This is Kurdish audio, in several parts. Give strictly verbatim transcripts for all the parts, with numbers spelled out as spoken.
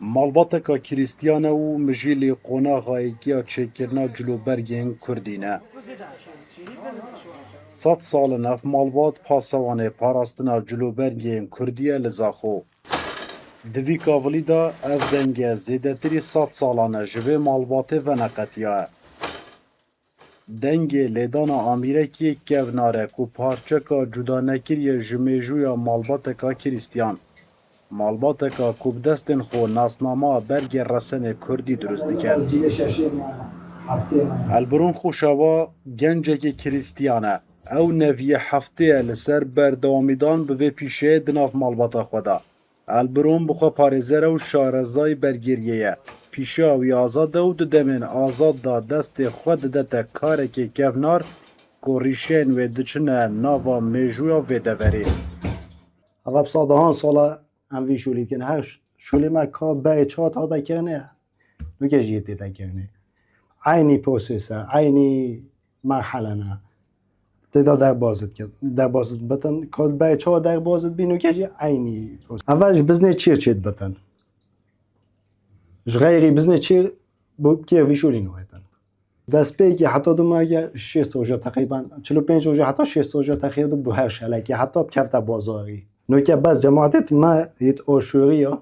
Malbateka Krîstiyan e û mijîlê qonaxa êkiya çêkirina cilûbergên Kurdî ne. Sed sal in ev malbat pasewanê parastina cilûbergên Kurdî ye li Zaxo. Di vî kavilî de ev denge zêdetirî sed salan e ji vê malbatê veneqetiya ye. Dengê lêdana amîrekî kevnar e ku parçeka cudanekirî ye ji mêjûya malbateka Krîstiyan. Malbateka ku bi destên xwe nasnama bergê resenê Kurdî dirust dikin. Elbirûn Xuşava gencekî Krîstiyan e. Ew neviyê heftê ye li ser berdewamîdan bi vê pîşeyê di nav malbata xwe de. Elbirûn bi xwe parêzer e û şarezayî bergêriyê ye. Pîşeya wî azad e û di demên azad de destê xwe didete karekê kevnar ku rîşeyên wê diçine nava mêjûya vê deverê. Eva bi sedahan sala em vî şûlî dikin. Her şûlê me ka berê çawa tade kirine, nuke jî tê de kirine. Eynî prosese, eynî merhele ne. Tê de derbazit kir, derbazit bitin. Ka berê çawa derbazit bî, nuke jî eynî proses. Eva ji biznê çîr çêdibitin. Ji xeyrî biznê çîr bo kê vî şûlî nûhetin. Destpêkê heta du meheke şêst roja teqrîben, çil û pênc roja heta şêst roja teqrîben bû her şelekê, heta bikevte bazarî. Noke bes cemaetê me yêt aşûriya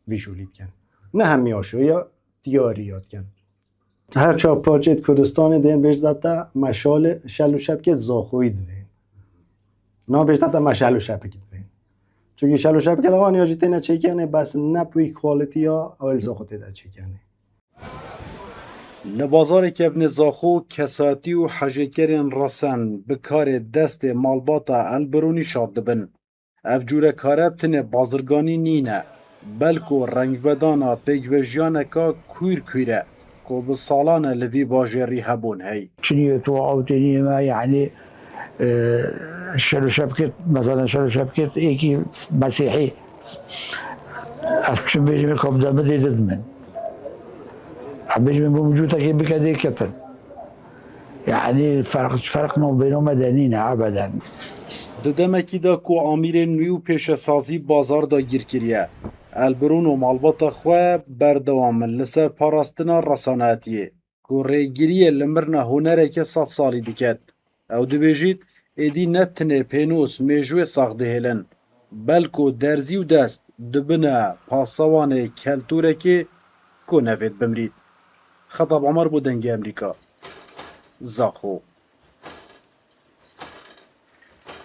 vî şûlî dikin. Ne hemî aşûriya diyarî ya dikin. Her çar parçeyê Kurdistanê dên bêjde te me şalê şel û şepkê Zaxoyî divên. Na bêjde te me şel û şepik divên. Çunkî şel û şepkê de wan ya jî têne çêkirinê bes ne bi wî quality ya ewil Zaxo tê de çêkirinê. Li bazarê kevnê Zaxo kesatî û hejêkerên resen bi karê destê malbata Elbirûnî şad dibin. Ev cûre kare bi tinê bazirganî nîne, belko rengvedana pêkvejiyaneka kûr kûr e ku bi salan e li vî bajêrî hebûn hey. Çinî tu awtênî me, yanî, e, şel û şepkit, mesela şel û şepkit êkî mesîhî. Ez çi bêjim, ka bi demidê didmin. Em bêjim, bi micûtekê bike dê ketin. Yanî ferq, ferq no bêno me de nîne ebeden. Di demekî de ku amîrên nû û pêşesazî bazar dagîr kiriye, Elbirûn û malbata xwe berdewam in li ser parastina resanetiyê, ku rêgiriyê li mirina hunereke sed salî diket. Ew dibêjît, êdî ne tinê pênûs mêjûyê sax dihêlin, belko derzî û dest dibine pasewanê keltûrekê ku nevêt bimrît. Xetab Omer bo Dengê Emerîka, Zaxo.